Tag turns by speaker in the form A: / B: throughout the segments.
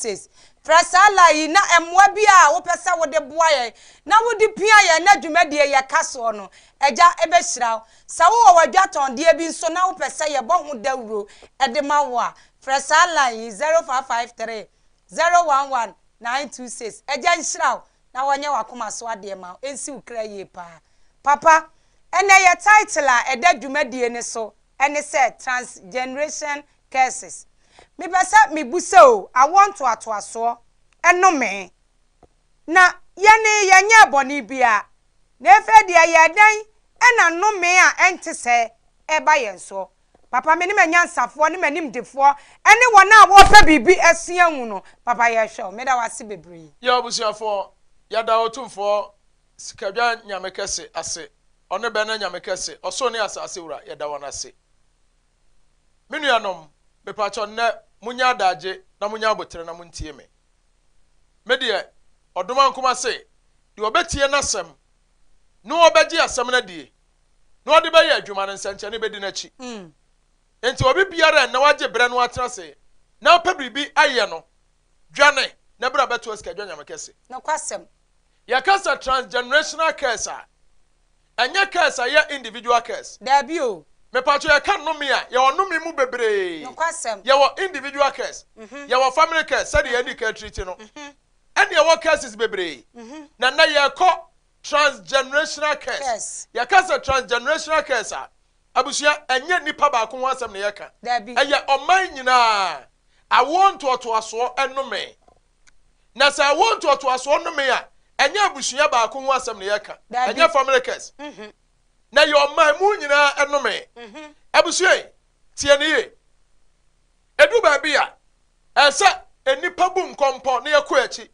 A: 6. Frɛ saa line yi na mmoa bi a wopɛ sɛ wode boa yɛn na wode pia yɛn na dwumadie yɛ ka soɔ no, Agya bɛhyira wo. Sɛ wowɔ w'adwatɔndeɛ bi nso na wopɛ sɛ yɛbɔ ho dawuro de ma wo a, frɛ saa line yi, 0553 011 926. Agya nhyira wo na ɔnyɛ w'akoma so adeɛ ma wo, ɛnsi wo kra yie paa. Papa, ɛnnɛ yɛ title a ɛda dwumadie no so ne sɛ Transgeneration Curses. Mepɛ sɛ mebisa o, awoɔ ntoatoasoɔ nnome, na yɛne yɛnyɛɛ bɔne biara, na afei deɛ ɛyɛɛ dɛn na nnome a ɛnte sɛɛ reba yɛn soɔ? Papa, me ne m'anyansafoɔ ne m'animdefoɔ ne wɔn a wɔrepɛ biribi asua hu no, papa yɛrehwɛ wo. Meda wo ase bebree.
B: Yɛn abusuafoɔ, yɛda Otumfoɔ Sikadwa Nyame Kɛse ase, Ɔne bɛn Nyame Kɛse, Ɔsoro ne Asase Wura, yɛda wɔn ase. Me nuanom, mepakyɛw nnɛ monyɛ adagye na monyɛ aboterɛ na montie me. Me deɛ, Ɔdomankoma se, deɛ ɔbɛtie n'asɛm na ɔbɛgye asɛm no adie na ɔde bɛyɛ adwuma no, nsɛnkyerɛnne bɛdi n'akyi. Enti obi biara a nnɛ wagye berɛ na watena ase na ɔpɛ biribi ayɛ no, dwane na bra bɛtoa Sikadwa Nyame Kɛse.
A: Nokwasɛm.
B: Yɛka sɛ transgenerational curse a, ɛnyɛ curse a ɛyɛ individual curse.
A: Daabi o.
B: Mepakyɛw yɛka nnome a, yɛwɔ nnome mu bebree.
A: Nokwasɛm.
B: Yɛwɔ individual curse, yɛwɔ family curse sɛdeɛ yɛadi kan treat no, ɛne yɛwɔ curses bebree. Na nnɛ yɛrekɔ transgenerational curse. Yɛka sɛ transgenerational curse a, abusua, ɛnyɛ nipa baako ho asɛm na yɛreka.
A: Daabi.
B: Ɛyɛ ɔman nyinaa awoɔ ntoatoasoɔ nnome. Na sɛ awoɔ ntoatoasoɔ nnome a, ɛnyɛ abusua baako ho asɛm na yɛreka.
A: Daabi.
B: Ɛnyɛ family curse. Na ɛyɛ ɔman mu nyinaa nnome. Abusua yi, tie no yie. Ɛduru baabi a, ɛsɛ sɛ nnipa bu nkɔmpɔ na yɛkɔ akyi,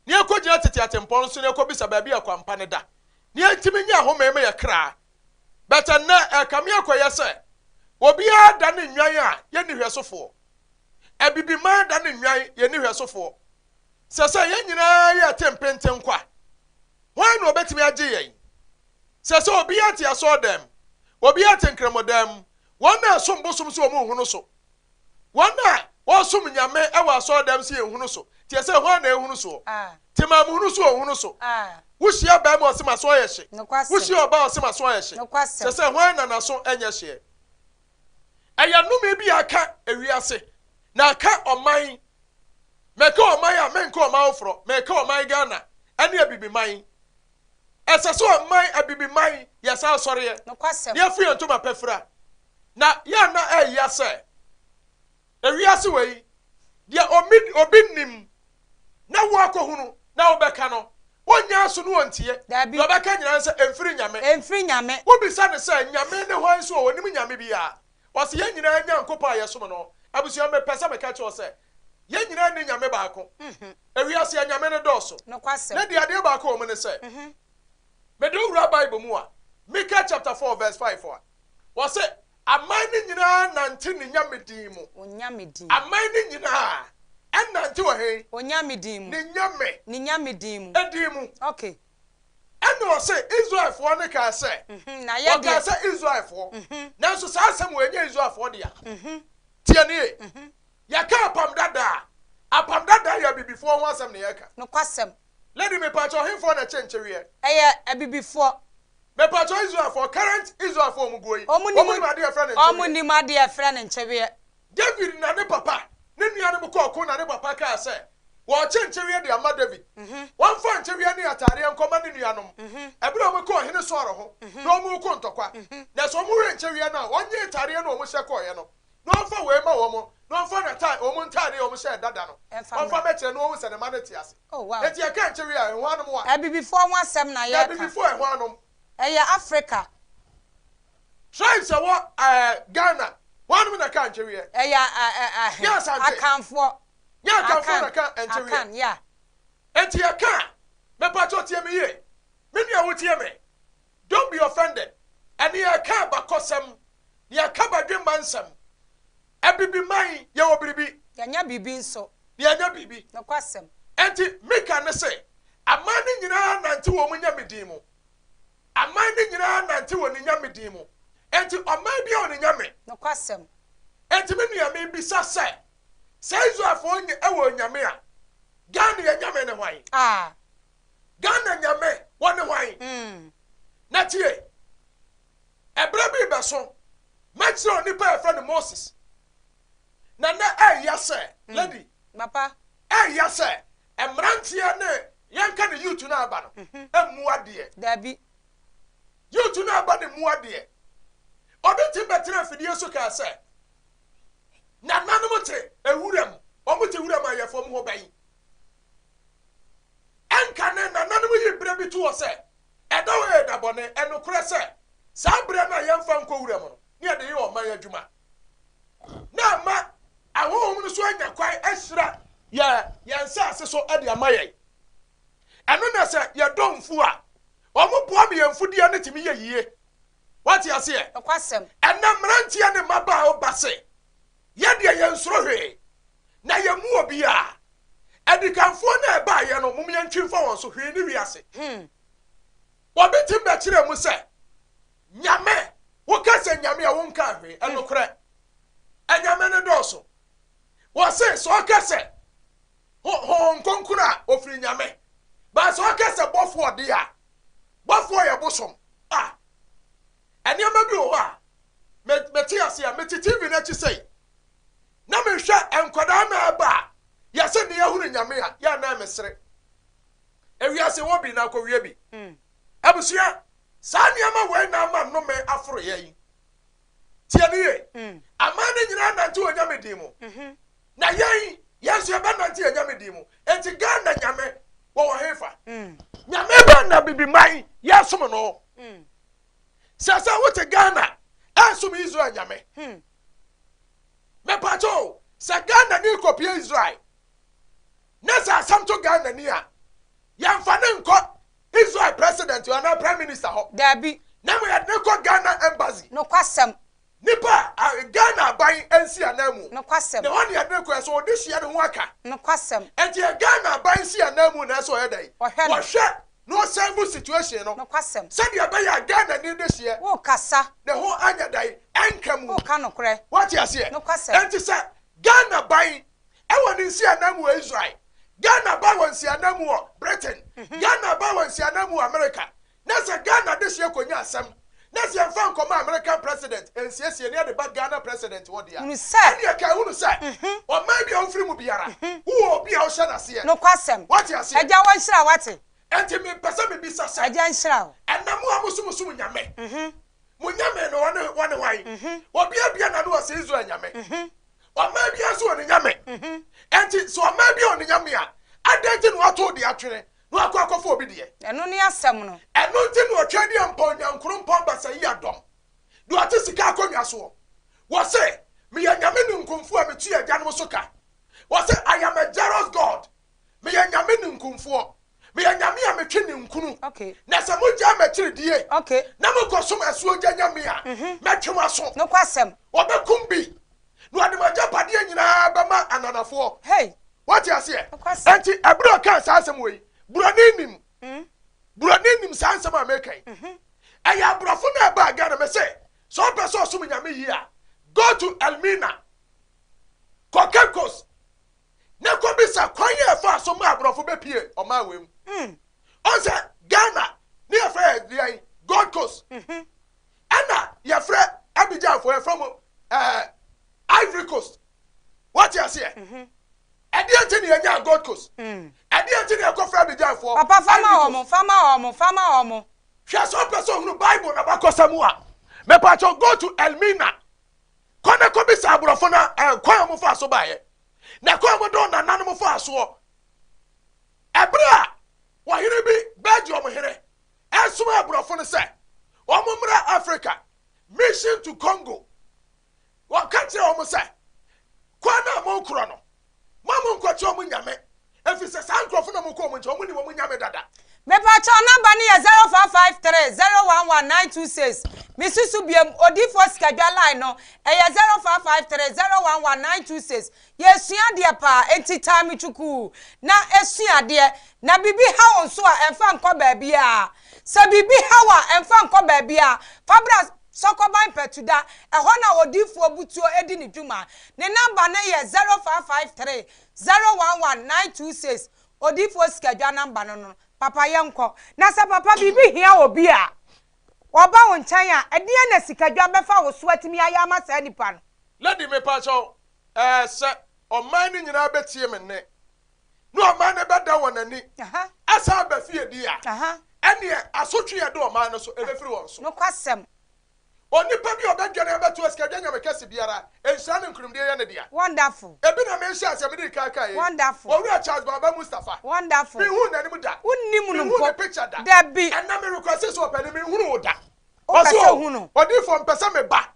B: na yɛkɔgyina tete atempɔn no so na yɛkɔbisa baabi a kwampa no da, na yɛntumi nyɛ ahome ma yɛn kra. But ɛnnɛ, ɛrekame akɔyɛ sɛ obiara da ne nnwan a yɛnni hwɛsofoɔ. Abibiman da ne nnwan, yɛnni hwɛsofoɔ. Sɛ sɛ yɛn nyinaa yɛ te mpenten kwa, hwan na ɔbɛtumi agye yɛn? Sɛ sɛ obiara te asɔɔdan mu, obiara te nkramodan mu, wɔn a ɛsom bosom so wɔn nhunu so, wɔn a wɔsom Nyame wɔ asɔɔdan mu so yɛn nhunu so, teɛ sɛ hwan na ɛhunu soɔ? Te maa muhunu so ɔnhunu so. Wohyia barima ɔse m'aso ayɛ hye, wohyia ɔbaa ɔse m'aso ayɛ hye, sɛ sɛ hwan na n'aso nyɛ hyeɛ? Ɛyɛ nnome bi a aka ewiase na aka ɔman. Meka ɔman a, menka ɔman foforɔ, meka ɔman Ghana ne Abibiman. Ɛsɛ sɛ ɔman Abibiman yɛ saa asɔreɛ na yɛfiri yɛn ntoma pa fira. Na yɛ a na ɛya sɛ ewiase wei deɛ omi obi nim na wo akɔhunu na wobɛka no, ɔnyɛ aso na ɔntie.
A: Dabi.
B: Deɛ ɔbɛka nyinaa ne sɛ ɛmfiri Nyame.
A: Ɛmfiri Nyame.
B: Wobisa no sɛ Nyame ne hwan nso a, ɔnim Nyame biara. Ɔse yɛn nyinaa Nyankopɔn a yɛsom no. Abusua mepɛ sɛ meka kyerɛ wo sɛ yɛn nyinaa nni Nyame baako. Ewiase anyame no dɔɔso.
A: Nokwasɛm.
B: Na deɛ adeɛ baako wɔ mu ne sɛ, mede wo wura Bible mu a, Mika chapter 4 verse 5 a, wɔse aman no nyinaa nante ne nyame din mu.
A: Onyame din.
B: Aman no nyinaa ɛnante wɔ he?
A: Onyame din mu.
B: Ne nyame.
A: Ne nyame din mu.
B: Din mu.
A: Okay.
B: Ɛna ɔse Israelfoɔ no kaa sɛ,
A: Na yɛ
B: wɔkaa
A: deɛ.
B: sɛ Israelfoɔ, nanso saa asɛm wei ɛnyɛ Israelfoɔ dea. Tie no yie. Yɛka apam dada a, apam dada yɛ abibifoɔ ho asɛm na yɛka.
A: Nokwasɛm.
B: Lady mepakyɛw henfoɔ na ɛkye nkyeweɛ?
A: Ɛyɛ abibifoɔ.
B: Mepakyɛw Israelfoɔ, current Israelfoɔ a wɔn guo yi,
A: Wɔn
B: wɔn
A: nim
B: nim adeɛ yɛfrɛ no nkyeweɛ?
A: Wɔn nim adeɛ yɛfrɛ no nkyeweɛ.
B: David na ne papa ne nuanom kɔɔ ɔko na ne papa kaa sɛ wɔrekye nkyeweɛ de ama David. Wɔmfa nkyeweɛ ne ataadeɛ nkɔma ne nuanom. Ɛberɛ a wɔkɔɔ Ɔhene Saul ho na wɔreko ntɔkwa, na sɛ wɔhwɛ nkyeweɛ no a, wɔnnye ntaadeɛ no a wɔhyɛ kɔeɛ no. na ɔmfa wei mma wɔn, na ɔmfa n'ataade, wɔn ntaade a wɔhyɛɛ dada no, ɔmfa mmɛkyerɛ na wɔahu sɛ ne mma no te ase. Enti yɛka nkyeweɛ a, ɛhɔanom a?
A: Abibifoɔ ho asɛm na
B: Na
A: yɛreka.
B: Abibifoɔ ɛhɔanom?
A: Ɛyɛ Africa.
B: Tribes ɛwɔ ɛɛ Ghana, hɔanom na ɛka nkyeweɛ?
A: Ɛyɛ ahe?
B: Nyɛ Asante.
A: Akanfoɔ.
B: Nyɛ Akanfoɔ na
A: Akan,
B: ɛka nkyeweɛ.
A: Akan, yeah.
B: Enti yɛka a, mepakyɛw tie me yie, me nua wotie me, Don't be offended, ɛne yɛreka abakɔsɛm, na yɛaka badwemma nsɛm. Abibiman, yɛwɔ biribi.
A: Yɛanya biribi nso.
B: Na yɛanya biribi.
A: Nokwasɛm.
B: Enti Mika no se, Aman no nyinaa nante wɔ wɔn nyame din mu. Aman no nyinaa nante wɔ ne nyame din mu. Enti ɔman biara wɔ ne nyame.
A: Nokwasɛm.
B: Enti me nua, mebisa sɛ, sɛ Israelfoɔ wɔ onyame a, Ghana yɛ nyame ne hwan?
A: Ah.
B: Ghana nyame wɔ ne hwan? Na tie, ɛberɛ bi rebɛso, mɛkyerɛ onipa a yɛfrɛ no Moses. Na nɛ ɛya sɛ, lady,
A: Papa.
B: Ɛya sɛ mmeranteɛ ne yɛnka ne youth no aba no, mmu adeɛ.
A: Dabi.
B: Youth no aba no mmu adeɛ. Obi tumi bɛtena afidie so kaa sɛ, nananom te ewuram, wɔn te wuram a yɛfam hɔ bɛn. Ɛnka ne nananom yi berɛ bi to hɔ sɛ, ɛda hɔ yɛ da bɔne. Ɛnokorɛ sɛ, saa berɛ no a yɛmfa nkɔ wuram no, ne yɛde yɛ ɔman adwuma. Na ama ahonhom no so anya kwan ahyira yɛ yɛn nsaase so de ama yɛn. Ɛno na sɛ yɛdɔ mfuo a, wɔn boa ma yɛn mfudeɛ no tumi yɛ yie. Wate aseɛ?
A: Nokwasɛm.
B: Ɛnɛ mmeranteɛ ne mmabaa ba se, yɛ deɛ yɛnsuro hwee, na yɛmmu obiara. Adikanfoɔ no a ɛbaeɛ no, mom yɛntwi mfa wɔn so, hwee ne wiase. Obi tumi bɛkyerɛ mu sɛ, Nyame, woka sɛ Nyame a wonkaa hwee. Ɛnokorɛ, anyame no dɔɔso. Wɔse sɛ ɔka sɛ Honhom Kronkron a, ɔfiri Nyame. But sɛ ɔka sɛ bɔfoɔ deɛ a, bɔfoɔ yɛ bosom. Ah, nneɛma bi wɔ hɔ a, me, mete ase a, mete TV no akyi sei, na mehwɛ nkwadaa na ɛba a, yɛse ne yɛhunu Nyame a, yɛ a na mesere. Ewiase wɔ bi na akɔwie bi. Abusua, saa nneɛma wei na ama nnome aforo yɛn. Tie no yie. Aman no nyinaa nante Onyame din mu. Na yɛn, yɛn nso yɛbɛnante yɛn Nyame din mu. Enti Ghana Nyame wɔwɔ hefa? Nyame bɛn na Bibiman yɛsom no? Sɛ sɛ wote Ghana ɛnsom Israel Nyame. Mepakyɛ o, sɛ Ghana ni kɔpie Israel, na sɛ asɛm to Ghana ni a, yɛmfa ne nkɔ Israel president anaa prime minister hɔ.
A: Dabi.
B: Na mmom yɛde no kɔ Ghana embassy.
A: Nokwasɛm.
B: Nipa a Ghana aban nsi ananmu.
A: Nokwasɛm.
B: Na hɔ na yɛde no kɔ ɛsɛ ɔde hyia ne ho aka.
A: Nokwasɛm.
B: Enti yɛ Ghana aban nsi ananmu na ɛsɛ ɔyɛ dɛn?
A: Ɔhwɛ no.
B: Wɔhwɛ na ɔsɛnvo situation no.
A: Nokwasɛm.
B: Sɛdeɛ ɛbɛyɛ a Ghana ni de hyeɛ.
A: Wokasa.
B: Ne ho anyɛ dɛn? Ɛnka mu.
A: Woka nokorɛ.
B: Woate aseɛ?
A: Nokwasɛm.
B: Enti sɛ Ghana ban wɔ ne nsiananmu wɔ Israel, Ghana ba wɔ nsiananmu wɔ Britain, Ghana ba wɔ nsiananmu wɔ America, na sɛ Ghana dehyeɛ kɔnya asɛm, na sɛ yɛmfa nkɔma American President nsiesie na yɛde ba Ghana President hɔ deɛ a,
A: Hunu sɛ.
B: ɛnneɛ kae hunu sɛ, ɔman bi a wofiri mu biara, wowɔ obi a wohyɛ n'aseɛ.
A: Nokwasɛm.
B: Woate aseɛ?
A: Agya wɔnhyira wo, wate?
B: Enti mepɛ sɛ mebisa sɛ.
A: Agya nhyira wo.
B: Ɛnnɛ mo a mosom Nyame, mo Nyame no, ɔne, ɔne hwan? Obiara bue n'ano ɔse Israel Nyame. Ɔman biara nso wɔ ne nyame. Enti sɛ ɔman bi wɔ ne nyame a, adɛn nti na watow de atwene na wakɔ akɔfa obi deɛ?
A: Ɛno ne asɛm no.
B: Ɛno nti na Ɔtweaduampɔn Nyankoropɔn Basayiadɔm de ɔte sika akonnwa soɔ. Wɔse, Meyɛ nyame ninkunfoɔ a metua agyanom so ka. Wɔse, I am a jealous God. Meyɛ nyame ninkunfoɔ. Meyɛ nyame a metwe ninkunu.
A: Okay.
B: Na sɛ mogyaa m'akyiri die
A: Okay.
B: na mokɔsom asuogya nyame a, mɛtwe mo aso.
A: Nokwasɛm.
B: Wɔbɛkum bi, na wɔde mo agyapadeɛ nyinaa bɛma ananafoɔ.
A: Hey.
B: Woate aseɛ?
A: Nokwasɛm.
B: Enti ɛberɛ a ɔkaa saa asɛm wei, buroni nim. Buroni nim saa nsɛm a meka yi. Ɛyɛ aborɔfo no a ɛbaa Ghana. Mese, sɛ wopɛ sɛ ɔsom nyame yie a, go to Elmina, kɔ Cape Coast, na kɔbisa kwan a ɛfaa so maa aborɔfo bɛpie ɔman wei mu. Ɔn sɛ Ghana ne yɛfrɛ yɛ deɛn? Gold Coast. Ɛna yɛfrɛ Abidjanfoɔ yɛfrɛ mo ɛɛ Ivory Coast. Wate aseɛ? Ɛdeɛ nti na yɛnyaa Gold Coast. Ɛdeɛ nti na yɛkɔfrɛ Abidjanfoɔ
A: Papa fa ma
B: Ivory
A: wɔn,
B: Coast.
A: fa ma wɔn, fa ma wɔn.
B: Hwɛ sɛ wopɛ sɛ ohunu Bible na bakɔsɛm a, mepakyɛw go to Elmina. Kɔ na kɔbisa aborɔfo no eh, kwan a wɔfaa so baeɛ, na kwan a wɔde wɔn nananom faa soɔ. Ɛberɛ a ɔhene bi, Belgium hene, ɛresoma aborɔfo no sɛ wɔn mmra Africa, mission to Congo, wɔka kyerɛ wɔn sɛ, kwan no a mokorɔ no, Mo a monkɔkyɛ wɔn nyame, ɛfiri sɛ saa nkurɔfo no a mokɔ wɔn nkyɛn, wɔnim wɔn nyame dada.
A: Mepakyɛw number no yɛ 0553 011 926 Me susu biom odiifoɔ sikadwa line no ɛyɛ 0553 011 926 Yɛresua adeɛ paa enti taa me twukuu na sua adeɛ na biribi ha wo nso a ɛmfa nkɔ baabiara Sɛ biribi ha wo a ɛmfa nkɔ baabiara fa bra Sɔkɔban Patuda ɛhɔ na odiifoɔ Butuo di ne dwuma Ne number no yɛ 0553 011 926. Odiyifoɔ Sikadwa number no no. Papa yɛnkɔ. Na sɛ papa biribi hia obi a, ɔba wo nkyɛn a, ɛdeɛn na Sikadwa bɛfa wo so atumi ayɛ ama saa nipa no?
B: Lady mepakyɛw ɛɛ sɛ ɔman no nyinaa bɛtie me nne na ɔman no bɛda wɔn ani asan aba fie di a, ɛneɛ asotwe a ɛda ɔman no so ɛbɛfiri wɔn so.
A: Nokwasɛm.
B: Onipa bi a ɔbɛdwane abɛto asikadwa nyame kɛse biara, nhyira ne nkonimdie yɛ ne dea.
A: Wonderful.
B: Ebi na mehyɛ aseɛ mede kan kaeɛ yi.
A: Wonderful.
B: Owura Charles Baba Mustapha.
A: Wonderful.
B: Menhuu n'anim da.
A: Wonnim no
B: Menhuu
A: mpo.
B: ne picture da.
A: Dabi.
B: Ɛnnɛ me request sɛ ɔpanin menhunu wo da.
A: Wopɛ
B: Ɔse
A: sɛ
B: o,
A: hu no.
B: odiyifoɔ mpɛ sɛ meba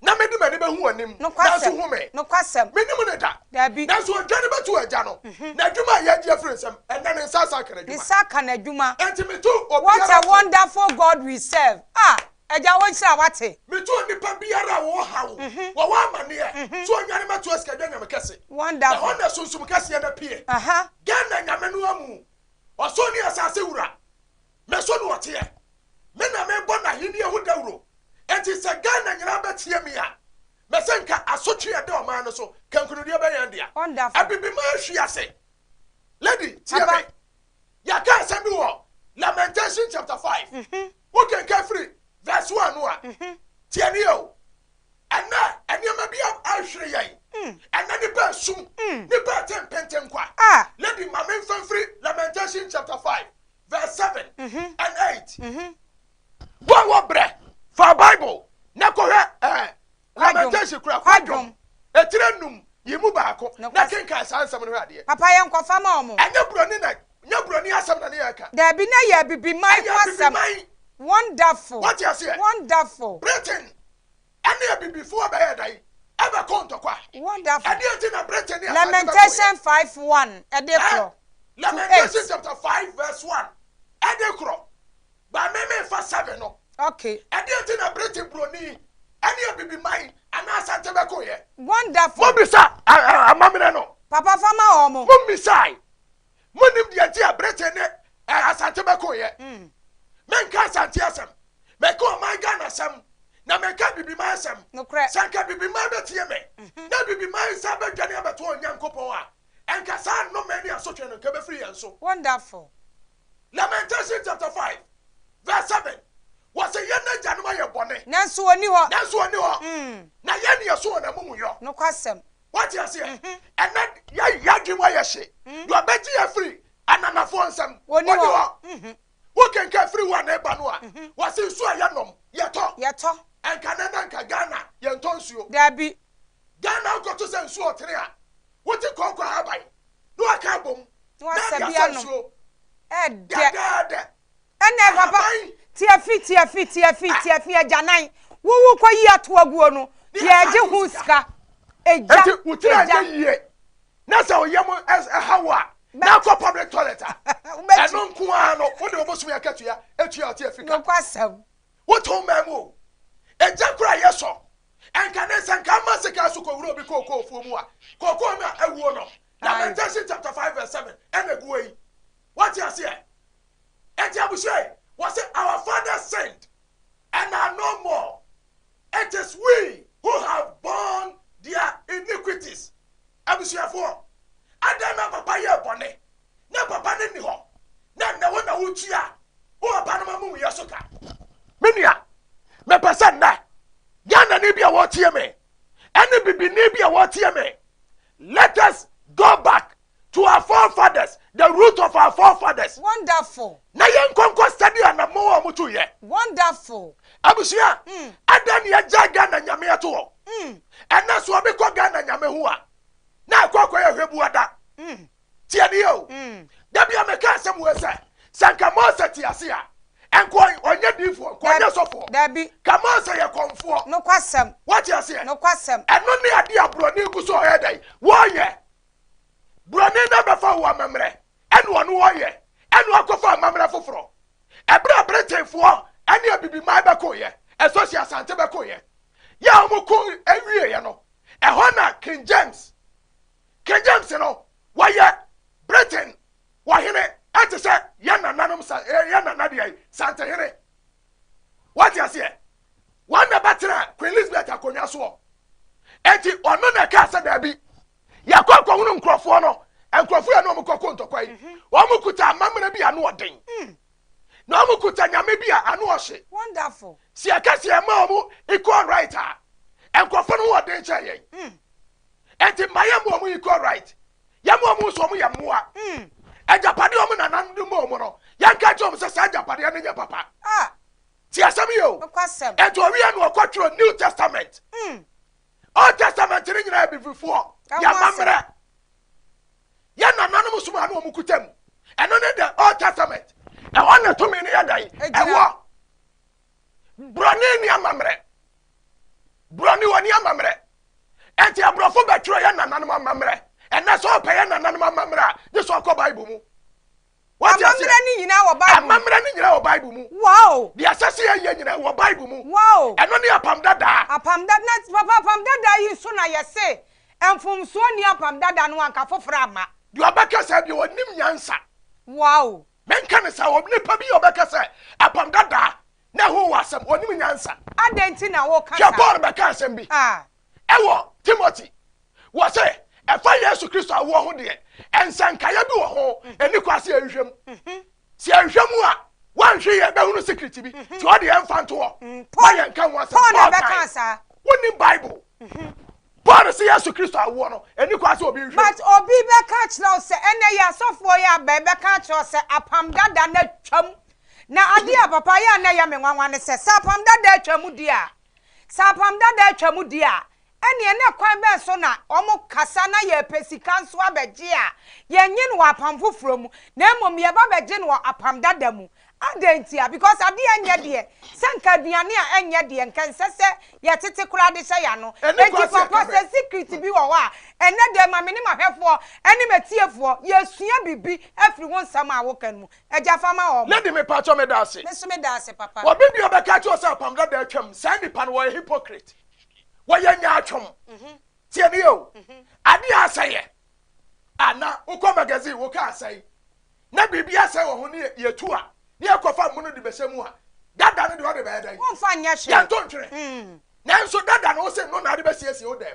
B: na mede m'ani bɛhu w'anim, nanso
A: Nokwasɛm.
B: hu me.
A: Nokwasɛm.
B: Mennim no da.
A: Dabi.
B: Nanso odwane bɛto agya no, n'adwuma a yɛagye afiri nsam, ɛnnɛ ne nsa asan aka
A: Ne
B: n'adwuma.
A: nsa aka n'adwuma.
B: Enti meto
A: What
B: obiara
A: a
B: fo.
A: wonderful God we serve. Ah, Agya wo nhyira wate.
B: Meto onipa biara a wɔwɔ haw, wɔwɔ amaneɛ, sɛ ɔnwane mɛto asikadwa Nyame kɛse.
A: Wonderful.
B: Ɛhɔ na sunsum kɛseɛ no apue. Ghana Nyame no amu. Ɔsoro ne asase wura. Me so na ɔteɛ. Me na mebɔ n'ahennie ho dawuro. Enti sɛ Ghana nyinaa bɛtie me a, mese nka asotwe a ɛda ɔman no so, kankunudeɛ bɛyɛ yɛn dea.
A: Wonderful.
B: Abibiman ahwi ase. Lady, tie
A: Papa.
B: me. Yɛaka asɛm bi wɔ Lamentation chapter 5. Wokenkan firi verse 1 no a, tie nie o. Ɛnnɛ, nneɛma bi ahwere yɛn. Ɛnnɛ nnipa resu, nnipa rete mpentenkwa.
A: Ah.
B: Lady, ma memfa mfiri Lamentation chapter 5 verse 7 and 8. Wo a wɔbrɛ, fa Bible na kɔhwɛ eh, Lamentation kura kwadwom etire num yi mu baako na kenkan saa nsɛm no hwɛ adeɛ.
A: Papa yɛ nkɔfa ma wɔn.
B: Ɛnyɛ buroni na nyɛ buroni asɛm na ne yɛ ka.
A: Dabi na yɛ abibiman
B: Ɛyɛ
A: ho asɛm.
B: abibiman.
A: Wonderful.
B: Wate aseɛ?
A: Wonderful.
B: Britain ɛne abibifoɔ bɛyɛ dan ɛbɛko ntɔkwa.
A: Wonderful.
B: Ɛdeɛ nti na Britain ne Asante bɛko yɛ.
A: Lamentation 5:1 ɛde korɔ. To
B: Lamentation
A: 8.
B: chapter 5 verse 1 ɛde korɔ. Ba me me fa 7 no.
A: Okay.
B: Ɛdeɛ nti na Britain buroni ɛne abibiman anaa Asante bɛko yɛ.
A: Wonderful.
B: Mobisa amammerɛ no.
A: Papa fa ma wɔn.
B: Mommisae. Monim deɛ nti a Britain ne Asante bɛko yɛ. Menka Asante asɛm. Meka ɔman Ghana asɛm. Na meka bibiman asɛm.
A: Nokorɛ.
B: Sɛ nka bibiman bɛtie me. Na bibiman nsa bɛdwane abɛto Onyankopɔn a, ɛnka saa nnome ne asotwe no nka bɛfiri yɛn so.
A: Wonderful.
B: Lamentation chapter 5 verse 7. Wɔsɛ yɛn agyanom ayɛ bɔne.
A: Nanso ɔni hɔ.
B: Nanso ɔni hɔ. Na yɛn ne yɛso wɔn amumuyɔ.
A: Nokwasɛm.
B: Wate aseɛ? Ɛnɛ yɛ yɛadwene mu ayɛ hye. Deɛ ɔbɛgye yɛ firi ananafoɔ nsam.
A: Ɔni hɔ.
B: Wokenkan firi hɔ a na ɛba no a, wɔse nsuo a yɛnom, yɛtɔ.
A: Yɛtɔ.
B: Ɛnka nɛ na nka Ghana yɛntɔ nsuo.
A: Dabi.
B: Ghana wokɔto sɛ nsuo ɔtene a, wote kɔnkɔ ahaban na waka abom
A: Na
B: na
A: wasa
B: ade
A: bi
B: asa
A: anom.
B: nsuo.
A: Ɛdɛ.
B: Dɛdɛɛdɛ.
A: Ɛnɛ papa
B: Ahaban.
A: tiafi tiafi tiafi tiafi agyanan wowu kɔ yi ato aguo no
B: Ne
A: yɛgye
B: yɛsan
A: ho
B: to
A: sika. Egya
B: Enti wo tiri
A: egya.
B: anyɛ yie na sɛ wo yam ɛha wo a na akɔ public toilet a
A: Wobɛkyi.
B: ɛno nko ara no wode wo bosome akatua atua ɔte afi ka.
A: Nokwasɛm.
B: Wotɔn mmaa mu o. Egya koro a yɛsɔ ɛnka ne nsa nka ama sika so kɔwura obi kookoofuo mu a kookoo no a awuo no Lamentation chapter 5 verse 7 ɛna egu hɔ yi. Wate aseɛ? Enti abusua yi wɔse our fathers sinned and are no more. It is we who have borne their iniquities. Abusuafoɔ, adɛn na papa yɛɛ bɔne na papa no nni hɔ na nnɛ wo na wotua wo papa no amumuyɛ so ka? Me nua, mepɛ sɛ nnɛ Ghanani bi a wɔretie me ɛne bibini bi a wɔretie me, let us go back to our forefathers, the root of our forefathers.
A: Wonderful.
B: Na yɛn nkɔnkɔ study anammɔn a wɔtu yɛ.
A: Wonderful.
B: Abusua, adɛn ne yɛgya Ghana nyame ato hɔ? Ɛnɛ so obi kɔ Ghana nyame ho a, na akɔ akɔyɛ hwɛbuada. Tie ne yɛ o. Da bi a meka asɛm wei sɛ, sɛ nka Mose te ase a, ɛnka ɔnyɛ diifoɔ, nka ɔnyɛ sɔfoɔ.
A: Dabi.
B: Ka Mose yɛ kɔmfoɔ.
A: Nokwasɛm.
B: Woate aseɛ?
A: Nokwasɛm.
B: Ɛno ne adeɛ a buroni gu so ɔyɛ dɛn? Wɔyɛ. Buroni no abɛfa wo amammerɛ ɛne ɔno ɔyɛ ɛne wakɔfa amammerɛ foforɔ. Ɛberɛ a Britainfoɔ ɛne abibiman bɛkoeɛ, especially Asante bɛkoeɛ, yɛ a wɔn ko awieɛ no, ɛhɔ na King James, King James no, wɔyɛ Britain wɔhene ɛte sɛ yɛn nananom sa yɛn nana deɛ yi, Santehene. Wate aseɛ? Wɔn na bɛtena Queen Elizabeth akonnwa soɔ. Enti ɔno na ɛkaa sɛ daabi, yɛkɔ akɔhunu nkurɔfoɔ no. Nkurɔfo yɛ ne wɔn kɔko ntɔkwa yi, wɔn kuta amammerɛ bi a ano ɔden. Na wɔn kuta nyame bi a ano ɔhye.
A: Wonderful.
B: Sɛ yɛka sɛ yɛma wɔn equal right a, nkurɔfo no ho ɔden kyɛn yɛn. Enti mma yɛmma wɔn equal right. Yɛmma wɔn nso wɔn yɛ mmoa. Agyapadeɛ a wɔn nananom de ma wɔn no, yɛnka nkyerɛ wɔn sɛ saa agyapadeɛ no nyɛ papa.
A: Ah.
B: Ti asɛm yɛ o.
A: Nokwasɛm.
B: Enti ɔwie no ɔkɔtwerɛ New Testament. Old Testament no nyinaa yɛ bibifoɔ.
A: Ɛho
B: Yɛ
A: asɛm.
B: amammerɛ. Yɛ nananom som a na wɔn kuta mu. Ɛno ne the Old Testament. Ɛhɔ na tumi no yɛ dan.
A: Egyina.
B: Ɛwɔ. Brɔni ni amammerɛ. Brɔni wɔ ni amammerɛ. Enti aborɔfo bɛtwerɛ yɛ nananom amammerɛ. Ɛnɛ sɛ ɔpɛ yɛ nananom amammerɛ a, gye sɛ ɔkɔ Bible mu. Wate aseɛ?
A: Amammerɛ no nyinaa wɔ Bible mu.
B: Amammerɛ no nyinaa wɔ Bible mu.
A: Wow.
B: Deɛ ɛsɛ sɛ yɛyɛ nyinaa wɔ Bible mu.
A: Wow.
B: Ɛno ne apam dadaa.
A: Apam dada na papa apam dada yi nso na yɛse mfomsoɔ ni apam dada no anka foforɔ ama.
B: Deɛ ɔbɛka sɛ deɛ ɔnim nyansa.
A: Wow.
B: Menka ne sɛ nipa bi a ɔbɛka sɛ apam dadaa na ɛho wɔ asɛm, ɔnim nyansa.
A: Adɛn nti na woka
B: Hwɛ
A: saa?
B: Paul bɛka asɛm bi.
A: Ah.
B: Ɛwɔ Timothy. Wɔ sɛ ɛfa Yesu Kristo awoɔ ho deɛ, nsɛnkaeɛ bi wɔ ho, ɛni kɔ ase yɛnhwɛ mu. Sɛ yɛnhwɛ mu a, woanhwɛ yɛ bɛhunu secret bi. Nti ɔde yɛmfa nto hɔ. Ma yɛnka ho asɛm.
A: Paul na
B: Paul
A: bɛka
B: kae.
A: saa.
B: Wonim Bible. Paul sɛ Yesu Kristo awoɔ no, ɛni kɔ ase obi nhwɛ mu.
A: But obi bɛka kyerɛ wo sɛ ɛnɛ yɛ asɔfoɔ yɛ aba bɛka kyerɛ wo sɛ apam dada na twam. Na adeɛ a papa yɛ a na ɛyɛ me nwanwa ne sɛ sɛ apam dada atwa mu di a, sɛ apam dada atwa mu di a, ɛneɛ na kwan bɛn so na wɔn kasa na yɛpɛ sika nso abɛgye a yɛnye no wɔ apam foforɔ mu na mmom yɛba bɛgye no wɔ apam dada mu. Adɛn nti a? Because adeɛ ɛnyɛ deɛ sɛ nka aduane a ɛnyɛ deɛ nka nsɛ sɛ yɛtete koraa de hyɛ yɛn ano.
B: Ɛne
A: Enti
B: kwasi
A: papa
B: ɛka bɛ.
A: sɛ secret bi wɔ hɔ a ɛnɛ deɛ ma me ne m'ahwɛfoɔ ɛne m'atiefoɔ yɛsua biribi afiri wo nsɛm a woka no mu. Agya fa ma wɔn.
B: Lady me pakyɛ me da ase.
A: Me nso me da ase papa.
B: Obi bi a ɔbɛka kyerɛ wo sɛ apam dada atwam, saa nipa no wɔyɛ hypocrite. Wɔyɛ nyaatwom. Tie ne yɛ o. Adeɛ a asɛeɛ. Ana wokɔ magazine woka asɛe. Na biribi asɛe wɔ ho ne yɛtu a, ne yɛkɔfa mmono de bɛhyɛ mu a, dada no deɛ ɔde bɛyɛ dɛn?
A: Womfa nyɛ hwee.
B: Yɛnto ntwene. Nanso dada no wo se no na ade bɛsiesie wo dɛm.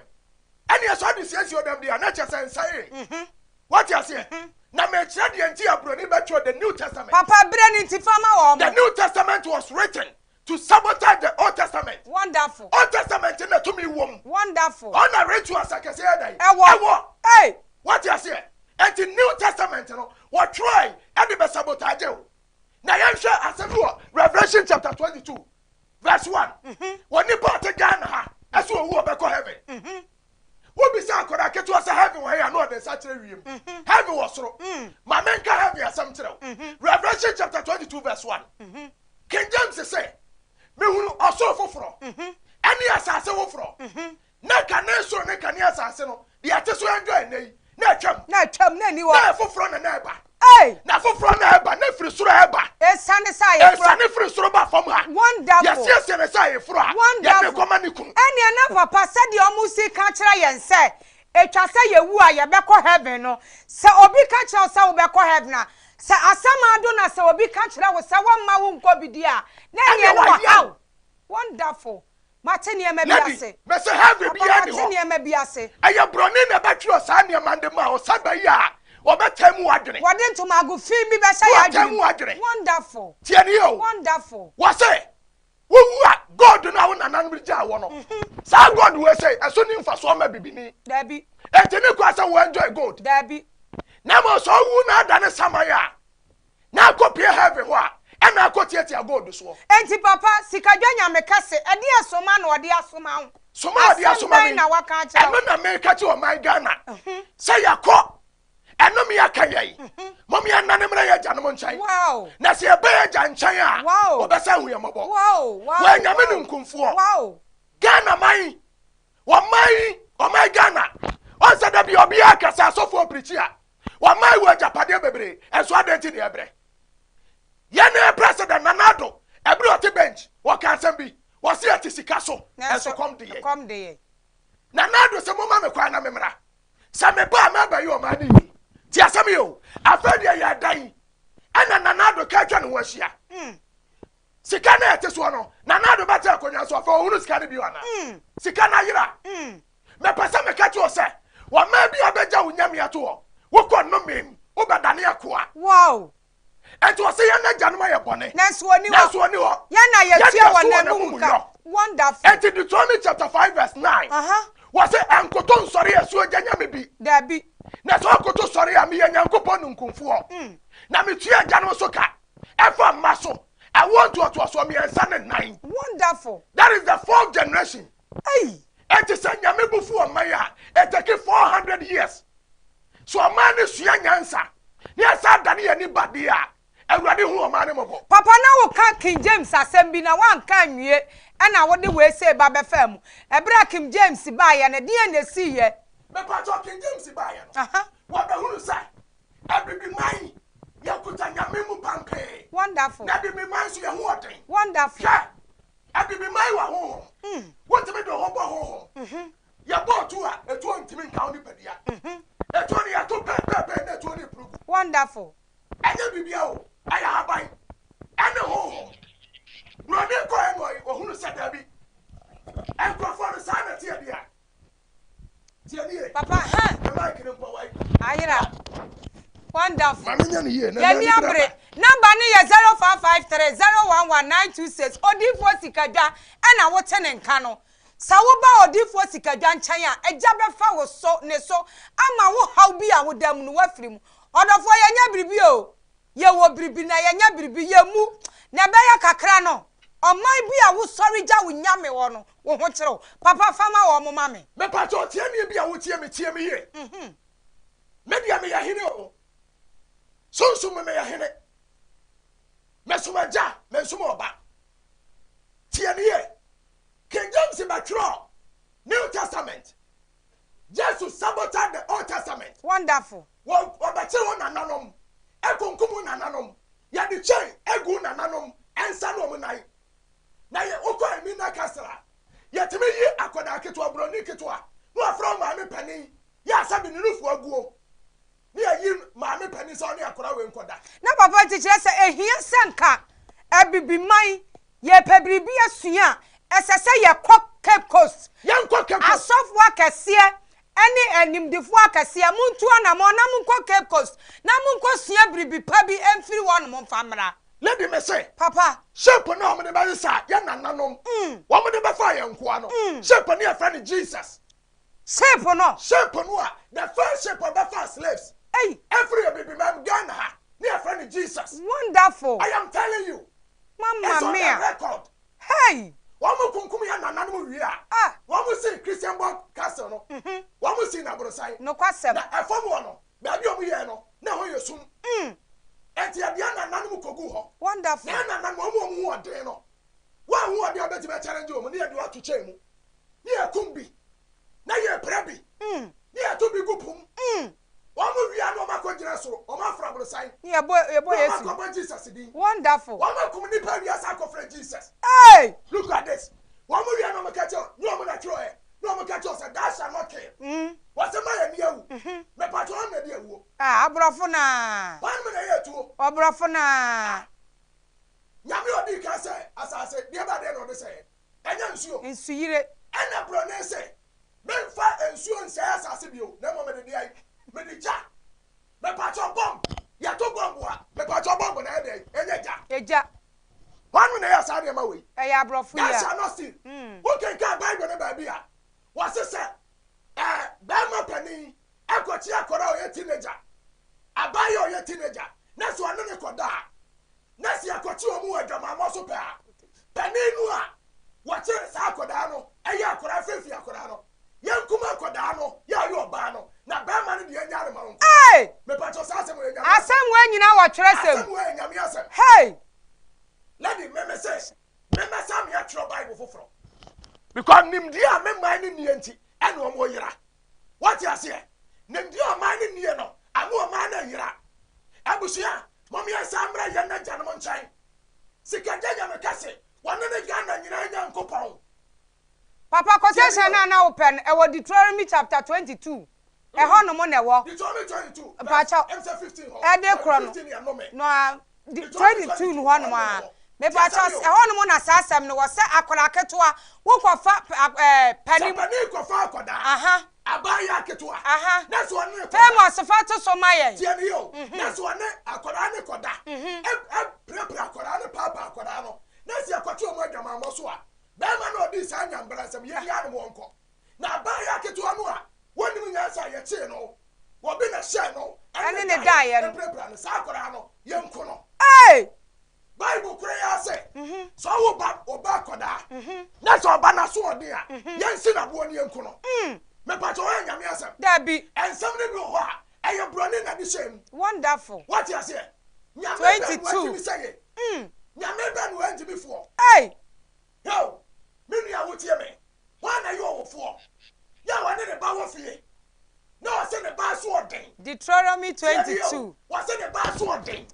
B: Ɛne ɛsɛ ɔde siesie wo dɛm deɛ a, na kyerɛ sɛ nsɛee. Wate aseɛ? Na mekyerɛ deɛ nti a Buroni bɛtwerɛ the New Testament.
A: Papa berɛ ne nti fa ma wɔn.
B: The New Testament was written to sabotage the Old Testament.
A: Wonderful.
B: Old Testament na tumi wɔ mu.
A: Wonderful.
B: Ɔna rituals akɛseɛ yɛ dɛn?
A: Ɛwɔ.
B: Ɛwɔ.
A: Hey.
B: Wate aseɛ? Enti New Testament no, wɔtwerɛe ɛde bɛ sabotage o. Na yɛnhwɛ asɛm bi wɔ Revelation chapter 22 verse 1. Wɔ nipa a ɔte Ghana ha, ɛsɛ owu ɔbɛkɔ heaven. Wobisa akwadaa ketewa sɛ heaven wɔ he a na ɔde nsa kyerɛ wiem. Heaven wɔ soro. Ma menka heaven asɛm kyerɛ wo. Revelation chapter 22 verse 1. King James sɛ, mehunu ɔsoro foforɔ ɛne asase foforɔ. Na kane soro ne kane asase no, deɛ ɛte so enjoy ɛnnɛ yi, na atwam.
A: Na atwam, na ɛni hɔ.
B: Na ɛfoforɔ na na ɛba.
A: Hey!
B: Na foforɔ na ɛba, na firi soro ɛba.
A: Esiane sɛ ayeforo.
B: Esiane firi soro ba fam ha.
A: Wonderful.
B: Yɛsiesie ne sɛ ayeforo a.
A: Wonderful.
B: Yɛde kɔma ne kunu.
A: Ɛnneɛ na papa sɛdeɛ ɔmo si ka kyerɛ yɛn sɛ etwa sɛ yɛwu a yɛbɛkɔ heaven no, sɛ obi ka kyerɛ wo sɛ wobɛkɔ heaven a, sɛ asɛm ado na sɛ obi ka kyerɛ wo sɛ wɔmma wo nkɔ bi di a, na ɛnneɛ no
B: Ɛnneɛ
A: wɔ haw. Wonderful. Mate nneɛma bi
B: Lady,
A: ase.
B: mɛsɛ heaven
A: Papa
B: biara ni
A: mate
B: hɔ.
A: nneɛma bi ase.
B: Ɛyɛ buroni na ɛbɛtwerɛ saa nneɛma de ma wo sɛ bɛyɛ a wɔbɛtɛn mu adwene.
A: Wɔde ntomago fi bi bɛhyɛ yɛ
B: Wɔtɛn
A: adwene
B: mu adwene.
A: Wonderful.
B: Tie ne yɛ o.
A: Wonderful.
B: Wɔse wowu a gold no a wo nananom gyaa wɔ no, saa gold wei sɛ ɛso ni mfasoɔ ma bibini.
A: Dabi.
B: Enti ne kwa sɛ wo enjoy gold.
A: Dabi.
B: Na mmom sɛ ɔwu na ada ne saman a, na akɔpie heaven hɔ a, ɛna akɔtiatia gold soɔ.
A: Enti papa, sikadwa nyame kɛse, ɛdeɛ soma na ɔde asoma wo.
B: Soma a ɔde
A: Asɛm
B: asoma
A: bɛn
B: me.
A: na waka akyerɛ wo?
B: Ɛno na meka kyerɛ ɔman Ghana sɛ yɛkɔ ɛno me aka yɛn. Mom yɛnnane mmra yɛn agyanom nkyɛn.
A: Wow.
B: Na sɛ yɛba yɛn agya nkyɛn a,
A: Wow.
B: wɔbɛsa ahu yɛn mmɔbɔ.
A: Wow, wow,
B: Wɔyɛ nyame
A: wow.
B: no nkumfoɔ.
A: Wow.
B: Ghana man, wɔman yi, ɔman Ghana. Ɔnsɛ da bi ɔbea kasa asɔfoɔ pirikyi a, wɔman wɔ agyapadeɛ bebree, ɛnso adɛn nti ne yɛbrɛ? Yɛn ne president Nana Addo, ɛberɛ a ɔte bench, wɔka asɛm bi, wɔse yɛte sika so, ɛnso kɔm de yɛn.
A: Ɛkɔm de yɛn.
B: Nana Addo sɛ momma me kwan na memmra. Sɛ meba a mɛbɛyɛ ɔman no yie. Ti asɛm yi o, afei deɛ yɛ dan ɛna Nana Addo ka atwa ne ho ahyia. Sika no a ɛte soɔ no, Nana Addo bɛte akonnwa so afei ɔhunu sika no bio anaa? Sika no ayera. Mepɛ sɛ meka kyerɛ wo sɛ, ɔman bi a bɛgya wo nyame ato hɔ, Wokɔ nnome mu, wobɛdane akoa.
A: Wow!
B: Enti ɔse yɛn agyanom ayɛ bɔne.
A: Nanso ɔnni hɔ.
B: Nanso ɔnni hɔ.
A: Yɛn na yɛtua
B: Yɛn
A: wɔn
B: na yɛso
A: amumuyɔ.
B: amumuyɔ.
A: Wonderful.
B: Enti Deuteronomy chapter 5 verse 9.
A: Aha.
B: Wɔse ɛnkoto nsɔre asuo gya nyame bi.
A: Dabi.
B: Na sɛ ɔkoto sɔre a, meyɛ Nyankopɔn nunkumfoɔ. Na metua agyanom so ka, ɛfa mma so, ɛwoɔ ntoatoasoɔ mmiɛnsa ne nnan.
A: Wonderful.
B: That is the fourth generation.
A: Ei.
B: Enti sɛ Nyame bo fu ɔman a, it take 400 years. So ɔman no sua nyansa na yɛsan dane yɛn ani ba deɛ a, Awurade hu ɔman no mmɔbɔ.
A: Papa na wo ka King James asɛm bi na woanka anwie ɛna wode wei sei ba bɛfaa mu. Ɛberɛ a King James baeɛ no deɛn na ɛsiiɛ?
B: Mepakyɛw King James baeɛ no, wɔbɛhunu sɛ Abibiman yɛkuta Nyame mu pampee.
A: Wonderful.
B: Na Abibiman nso yɛn ho ɔden.
A: Wonderful.
B: Hwɛ! Abibiman wɔ ahonhom. Wotumi de wo ho bɔ honhom. Yɛbɔ otuo a, etuo ntumi nka wo nipadua. Etuo no yɛto pɛɛpɛɛpɛɛ na etuo no repuru gu.
A: Wonderful.
B: Ɛnyɛ biribiara o, ɛyɛ ahaban ɛne honhom. Buroni kɔɛ no ɔhunu sɛ daabi, nkurɔfoɔ no saa na ɛteɛ deɛ a. Tie nie.
A: Papa huh.
B: Me mic no mpo wai.
A: Ayera. Wonderful.
B: Ma me nya no yie na
A: Yɛni
B: mani bere
A: abere.
B: aba.
A: Number no yɛ 0553 011 926. Odiyifoɔ Sikadwa ɛna wote ne nka no. Sɛ woba Odiyifoɔ Sikadwa nkyɛn a, Agya bɛfa wo so, ne so, ama wo haw bi a woda mu no woafiri mu. Ɔdɔfoɔ yɛnyɛ biribi o. Yɛwɔ biribi na yɛnyɛ biribi, yɛmmu, na ɛbɛyɛ kakra no, ɔman bi a wosɔre gya wo nyame hɔ no, wo ho kyere wo. Papa, fa ma wɔn ma me.
B: Mepakyɛ otiani bi a wotie me, tie me yie. Me deɛ meyɛ hene o. Sunsum mu meyɛ hene. Mesom agya, mensom ɔba. Tie me yie. King James bɛtwerɛɔ New Testament. Jesus sabotaged the Old Testament.
A: Wonderful.
B: Wɔ, wɔbɛkyere wo nananom, akunkum wo nananom, yɛde chain agu wo nananom nsa ne wɔn nan. Na yɛ, wokɔ Elmina Castle a, yɛtumi yi akwadaa ketewa, buroni ketewa, na wɔafrɛ wo maame panin, yɛ a sɛbe ne nufu aguo, ne yɛyi maame panin sɛ ɔne akwadaa wei nkɔda.
A: Na papa nti kyerɛ sɛ ɛhia sɛ nka Abibiman yɛpɛ biribi asua a, ɛsɛ sɛ yɛkɔ Cape Coast.
B: Yɛnkɔ Cape Coast.
A: Asɔfoɔ akɛseɛ ne animdefoɔ akɛseɛ, montu anamɔn na monkɔ Cape Coast na monkɔsua biribi pa bi mfiri hɔnom mfa mmra.
B: Lady mese,
A: Papa.
B: Ship no a wɔde bɛsesa yɛn nananom, wɔde bɛfaa yɛn nkoa no, ship no yɛfrɛ no Jesus.
A: Ship no.
B: Ship no a, the first ship a bɛfaa slaves
A: Ei.
B: ɛfiri Abibiman, Ghana ha, ne yɛfrɛ no Jesus.
A: Wonderful.
B: I am telling you.
A: Mamma
B: It's on the
A: mia.
B: record.
A: Hey!
B: Wɔn kunkum yɛn nananom wie a,
A: Ah.
B: wɔn sii Christianborg Castle no, wɔn sii no aborosan.
A: Nokwasɛm.
B: Na ɛfam hɔ no, baabi a wɔn yɛɛ no, na ɛhɔ yɛ sum. Enti yɛde yɛn nananom kɔguu hɔ.
A: Wonderful.
B: Na yɛn nananom, wɔn a wɔn ho ɔden no, wɔn a ho ɔden a wɔbɛtumi akyɛlɛngye wɔn, ne yɛde wɔn ato kyɛn mu, ne yɛkum bi, na yɛpira bi, ne yɛto bi gu po mu. Wɔn wie a na wɔn akɔgyina soro, wɔn afra aborosan.
A: Ne yɛbɔ yɛbɔ
B: Na wɔn
A: Yesu.
B: akɔbɔ Jesus din.
A: Wonderful.
B: Wɔn akum nipa wie asa akɔfrɛ Jesus.
A: Hey!
B: Look at this. Wɔn wie na wɔn ka kyerɛ ne wɔn na twerɛ ɛ na wɔn ka kyerɛ sɛ thou shall not kill. Wɔsɛ ma yɛ ni awu. Mepatwa wɔn na di awuo.
A: Ah, aborɔfo naa.
B: Wɔn mu na yɛ tuo.
A: Ɔborɔfo naa.
B: Nyame a ɔdi kan sɛ asase deɛ ba deɛ na ɔde sɛ ɛnyɛ nsuo.
A: Nsuyire.
B: Ɛna brɔne sɛ memfa nsuo nsɛe asase bio na mmom mede deɛ mede gya. Mepatwa bomb yɛto bomb a mepatwa bomb na ɛyɛ deɛ ɛnyɛ gya.
A: Egya.
B: Wɔn mu na yɛ saa nneɛma wei.
A: Ɛyɛ aborɔfo yi
B: Thou
A: a.
B: shall not steal. Wokenkan Bible no baabi a wɔse sɛ ɛɛ bɛrima panin ɛkɔkye akɔda a ɔyɛ teenager abaayewa a ɔyɛ teenager na sɛ ɔne ne kɔda a na sɛ yɛkɔkye wɔn wɔ adwamammɔ so pɛ a panin no a wɔkye saa akɔdaa no ɛyɛ akɔdaa fɛfi akɔdaa no yɛnkum akɔdaa no yɛ ɔyɛ ɔbaa no na bɛrima no deɛ nya ne ma wo nkɔ.
A: Hey!
B: Mepatwɛ saa asɛm wɔ yɛ nyame asɛm.
A: Asɛm wei nyinaa wɔ twerɛsɛm.
B: Asɛm wɔ yɛ nyame asɛm.
A: Hey!
B: Lady meme sɛ memɛsa me atwerɛ Bible foforɔ because nimdeɛ a me man no nnie nti ɛne ɔmo yera. Wɔte aseɛ? Nimdeɛ a ɔman no nnie no ama ɔman no yera. Abusua, mom yɛnsa mmerɛ yɛn agyanom nkyɛn. Sikagya Nyame kɛse, wɔne ne Ghana nyinaa Nyankopɔn.
A: Papa quotation na na wopɛ no ɛwɔ Deuteronomy chapter 22. Ɛhɔ nom na ɛwɔ.
B: Deuteronomy 22
A: Mpakyɛw.
B: verse ɛm sɛ 15 hɔ.
A: Ɛde korɔ no.
B: 15 yɛ nnome.
A: No a 22 no hɔ nom a. Mepakyɛw ɛhɔ nom na saa asɛm no wɔ sɛ akwadaa ketewa wokɔfa ɛɛ
B: Sɛ
A: panin.
B: panin kɔfa akwadaa.
A: Aha.
B: Abaayewa ketewa.
A: Aha.
B: Na sɛ ɔne no kɔda.
A: Famous fa to so ma yɛn.
B: Tie no yie o. Na sɛ ɔne akwadaa no kɔda. Ɛpirapira akwadaa no, paapaa akwadaa no. Na sɛ yɛkɔte wɔn adwamammɔ so a, barima no a ɔdii saa nyambra nsɛm, yɛnnyaa no ma ɔnkɔ. Na abaayewa ketewa no a wɔnnim nyansa a yɛkyee no, obi na hyɛɛ no
A: ɛne ne daeɛ no.
B: Pirapira no, saa akwadaa no, yɛnku no.
A: Ei!
B: Bible koro yi ara sɛ, sɛ ɔwo ba ɔba akɔdaa na sɛ ɔba n'asoɔden a, yɛnsi no aboɔ ne yɛnku no. Mepakyɛ wɔyɛ Nyame asɛm?
A: Dabi.
B: Nsɛm no bi wɔ hɔ a, ɛyɛ brɔne na de hyɛɛ mu.
A: Wonderful.
B: Wate aseɛ? Nyame bɛn na watumi sɛ yɛ? Nyame bɛn na wantumi foɔ?
A: Ei!
B: Heo, me nua a wotie me, hwan na ɛyɛ ɔwofoɔ yɛ a ɔne ne ba wɔ fie na ɔse ne ba asoɔden?
A: Deuteronomy
B: Tie me
A: 22.
B: o, ɔse ne ba asoɔden.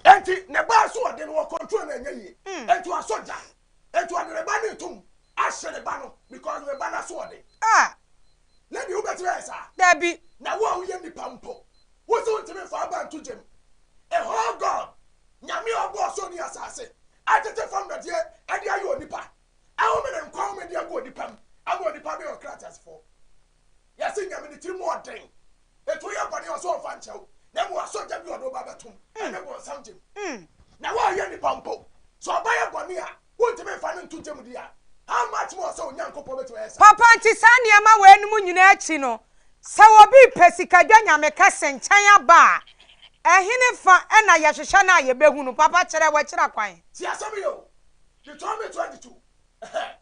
B: Enti ne ba asoɔden no wɔ control no ɛnyɛ yie. Enti wasɔ gya. Enti ɔde ne ba no retom ahye ne ba no because ne ba no asoɔden.
A: Ah!
B: Lady, wobɛtumi ayɛ saa?
A: Dabi.
B: Na wo a woyɛ nipa mpo, wo se wontumi mfa wo ba nto gya mu. Ehoo God, Nyame a ɔbɔɔ soro ne asase, atete fam nɔteɛ de ayɛ onipa, ahome ne nkwa home de agu onipa mu ama onipa abɛyɛ ɔkra teasefoɔ. Yɛse Nyame ne tiri mu ɔden, enti woyɛ bɔne a ɔse ɔmfa nkyɛ wo, na mmom wasɔ gya bi a ɔde wo ba bɛtom, ɛne bonsam gyem. Na wo a woyɛ nipa mpo, sɛ ɔba yɛ bɔne a, wontumi mfa no nto gya mu deɛ a, how much more sɛ Onyankopɔn bɛtumi ayɛ saa?
A: Papa, nti saa nneɛma weinom nyinaa akyi no, Sɛ obi repɛ sikadwa nyame kɛse nkyɛn aba a, ɛhene fa na yɛhwehwɛ no a yɛbɛhu no? Papa, kyerɛ w'akyira kwan.
B: Tie asɛm yi o, Deuteronomy 22, ɛhɛ,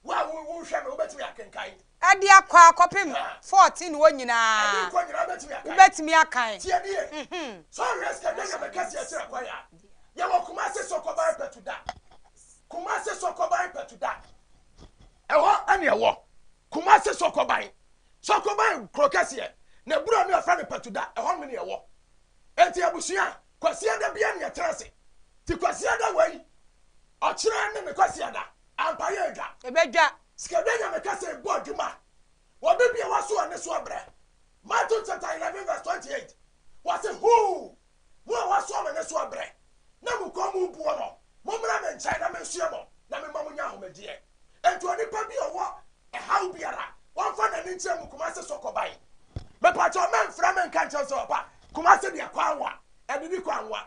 B: Wo a wohwɛ me, wobɛtumi akenkan.
A: Ɛde akɔ akɔpem 14 hɔ nyinaa.
B: Ɛde rekɔ nyinaa wobɛtumi akan.
A: Wobɛtumi akan.
B: Tie nie, sɛ wohwɛ sikadwa nyame kɛse akyira kwan a, yɛwɔ Kumasi Sɔkɔban Pɛtuda. Kumasi Sɔkɔban Pɛtuda. Ɛhɔ ne ɛwɔ. Kumasi Sɔkɔban. Sɔkɔban kuro kɛseɛ. Na bura no yɛfrɛ no Patuda. Ɛhɔ nom ne ɛwɔ. Enti abusua, Kwasiada bia ne yɛtena ase. Ti Kwasiada wei, ɔkyerɛ ne ne Kwasiada. Ampa yɛ adwa.
A: Ɛbɛdwa.
B: Sikadwa Nyame kɛse bɔ adwuma. Obi bia waso ɔne so abrɛ. Matthew chapter 11 verse 28. Wɔse huu! Mo a wɔasoa mo nnesoa brɛ, na mo kɔn mu buo no, mommra me nkyɛn na mensoɛ mo, na memma monya ahomegyeɛ. Enti onipa bi a ɔwɔ ɛhaw biara, ɔmfa n'ani nkyerɛ mo Kumasi Sɔkɔban. Mepakyɛw, mɛmfrɛ me nka nkyerɛ wo sɛ papa, Kumasi deɛ kwan wa, adidi kwan wa.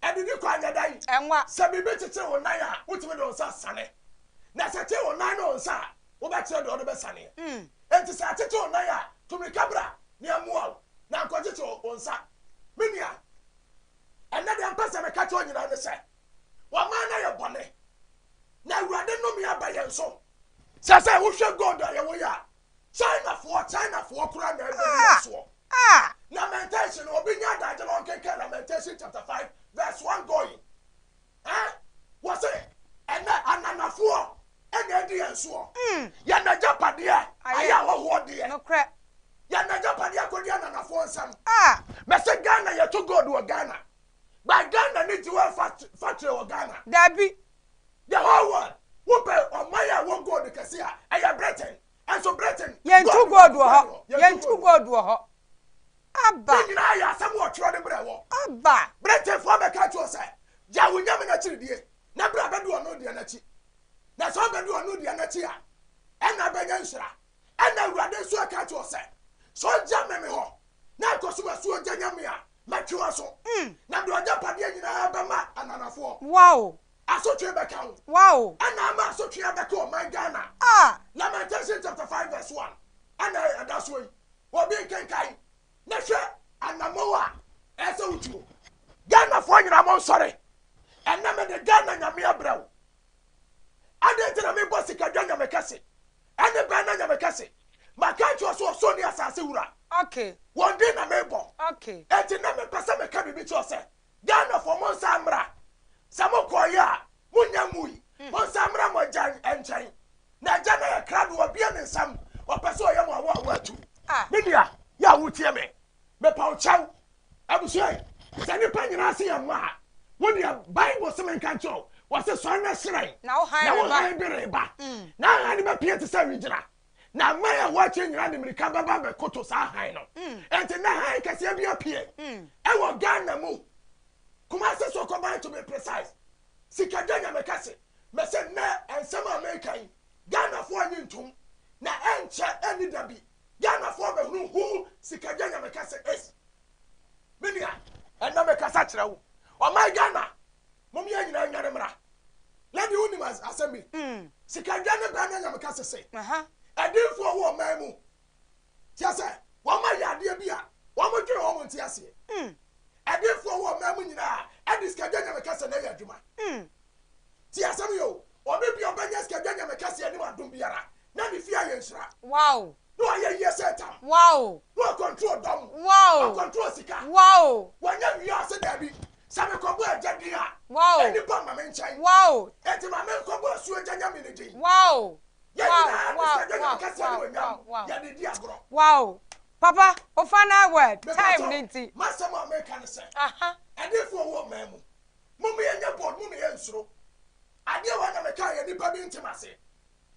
B: Adidi kwan nyɛ dɛn?
A: Ɛnwa.
B: Sɛ biribi kyekyere wo nan a, wotumi de wo nsa sane. Na sɛ ɛkyere wo nan ne wo nsa a, wobɛkyerɛ deɛ wode bɛsaneɛ. Enti sɛ akyekye wo nan a, tu mmirika bra na yɛmmoa wo na nkɔkyekye wo nsa. Me nua, ɛnnɛ deɛ mpɛ sɛ meka kyerɛ wo nyinaa ne sɛ, w'aman no ayɛ bɔne, na Awurade nnome aba yɛn so. Sɛ sɛ wohwɛ gold a yɛwɔ yi a, Chinafoɔ, Chinafoɔ koraa na ɛbɛdi yɛn soɔ. Lamentation, obi nya adagye na ɔnkenkan Lamentation chapter 5 verse 1 going. Eh? Wɔse, ɛnɛ ananafoɔ ɛna adi yɛn soɔ. Yɛn agyapadeɛ ayɛ ahɔhoɔ deɛ.
A: Nokorɛ.
B: Yɛn agyapadeɛ akɔdi ananafoɔ nsam.
A: Ah!
B: Mɛsɛ Ghana yɛto gold wɔ Ghana. But Ghana ne jewel factory wɔ Ghana.
A: Dabi.
B: The whole world. Wopɛ ɔman a ɛwɔ gold kɛse a, ɛyɛ Britain. Ɛnso Britain.
A: Yɛntu gold wɔ hɔ. Yɛntu gold wɔ hɔ. Aba.
B: Ne nyinaa yɛ asɛm wɔ twerɛ de brɛ wɔ.
A: Aba.
B: Britainfoɔ bɛka kyerɛ sɛ, gya wo nyame no akyiridie na bra bɛdi ɔno deɛ no akyi. Na sɛ wobɛdi ɔno deɛ no akyi a, ɛna bɛnya nhyira. Ɛna Awurade nso ɛka kyerɛ sɛ, sɛ ɔgya me me hɔ na akɔsom asuogya nyame a, mɛtwe w'aso. Na mede w'agyapadeɛ nyinaa bɛma ananafoɔ.
A: Wow.
B: Asotwe bɛka wo.
A: Wow.
B: Ɛna ama asotwe abɛka ɔman Ghana.
A: Ah.
B: Lamentation chapter 5 verse 1 ɛna ɛda soɔ yi. Obi nkenkan na hwɛ anamɔn a ɛsɛ wotuo. Ghanafoɔ nyinaa mo nsɔre. Ɛnɛ mede Ghana nyame abrɛ wo. Adɛn nti na mebɔ sikadwa nyame kɛse ɛne bɛn na nyame kɛse? Maka akyerɛ sɛ ɔsoro ne asase wura.
A: Okay.
B: Wɔn din na mebɔ.
A: Okay.
B: Enti na mepɛ sɛ meka biribi kyerɛ sɛ Ghanafoɔ mo nsa mmra. Sɛ mokɔeɛ a monnya nwui. Mo nsa mmra mo agya nkyɛn. Na agya no ayɛ krado, wabue ne nsam, ɔpɛ sɛ ɔyɛ mo awo a wɔatu. Me nua, yɛ a wotie me, mepa wo kyɛw. Abusua yi, sɛ nnipa nyinaa se yɛn mma a, wo deɛ Bible se menka nkyerɛ wo, wɔse sɔre na hyerɛn,
A: na wo
B: hann bi reba, na hann no bɛpue te sɛ wigyina, na aman a ɛwɔ akyiri nyinaa de mmirika bɛba abɛkoto saa hann no. Enti na hann kɛseɛ bi apue ɛwɔ Ghana mu, Kumasi Sokoban to be precise, Sikadwa Nyame kɛse. Mese nnɛ nsɛm a meka yi, Ghanafoɔ nnye ntom. Na ɛnkyɛ ɛnni da bi, Ghanafoɔ bɛhunu who Sikadwa Nyamekɛse is. Me nua, ɛnnɛ mekasa kyerɛ wo. Ɔman Ghana, mom yɛn nyinaa nnwane mmra. Lady, wonim asɛm bi? Sikadwa ne Bɛɛma Nyamekɛse se, Ɛdenfoɔ wɔ ɔman mu. Kyerɛ sɛ, wɔn ayɛ adeɛ bi a wɔn dwene wɔn nte aseɛ. Ɛdenfoɔ wɔ ɔman mu nyinaa ɛde Sikadwa Nyamekɛse na ɛyɛ adwuma. Tie asɛm yi o, obi bia ɔbɛnya sikadwa nyame kɛseɛ anim adom biara na ne fie ayɛ nhyira.
A: Wow.
B: Na wayɛ yie sɛ tam.
A: Wow.
B: Na ɔcontrol dɔm.
A: Wow.
B: Ɔcontrol sika.
A: Wow.
B: Wanya wiase daabi. Sɛ mekɔbɔ agya din a.
A: Wow.
B: Nnipa mma me nkyɛn.
A: Wow.
B: Enti ma menkɔbɔ asuo agya nyame no din.
A: Wow.
B: Yɛn
A: Wow.
B: nyinaa de
A: Wow.
B: sikadwa nyame
A: Wow.
B: kɛseɛ
A: Wow.
B: ne
A: Wow.
B: onyam
A: Wow.
B: yɛde di agorɔ.
A: Wow. Papa, wo final word, time
B: Mepatɔ,
A: ne nti.
B: m'asɛm a meka ne sɛ,
A: Aha.
B: ɛdefoɔ wɔ ɔman mu. Mom yɛnyɛ bold mom yɛnsuro. Adeɛ wei na meka yɛ nipa bi nte mase.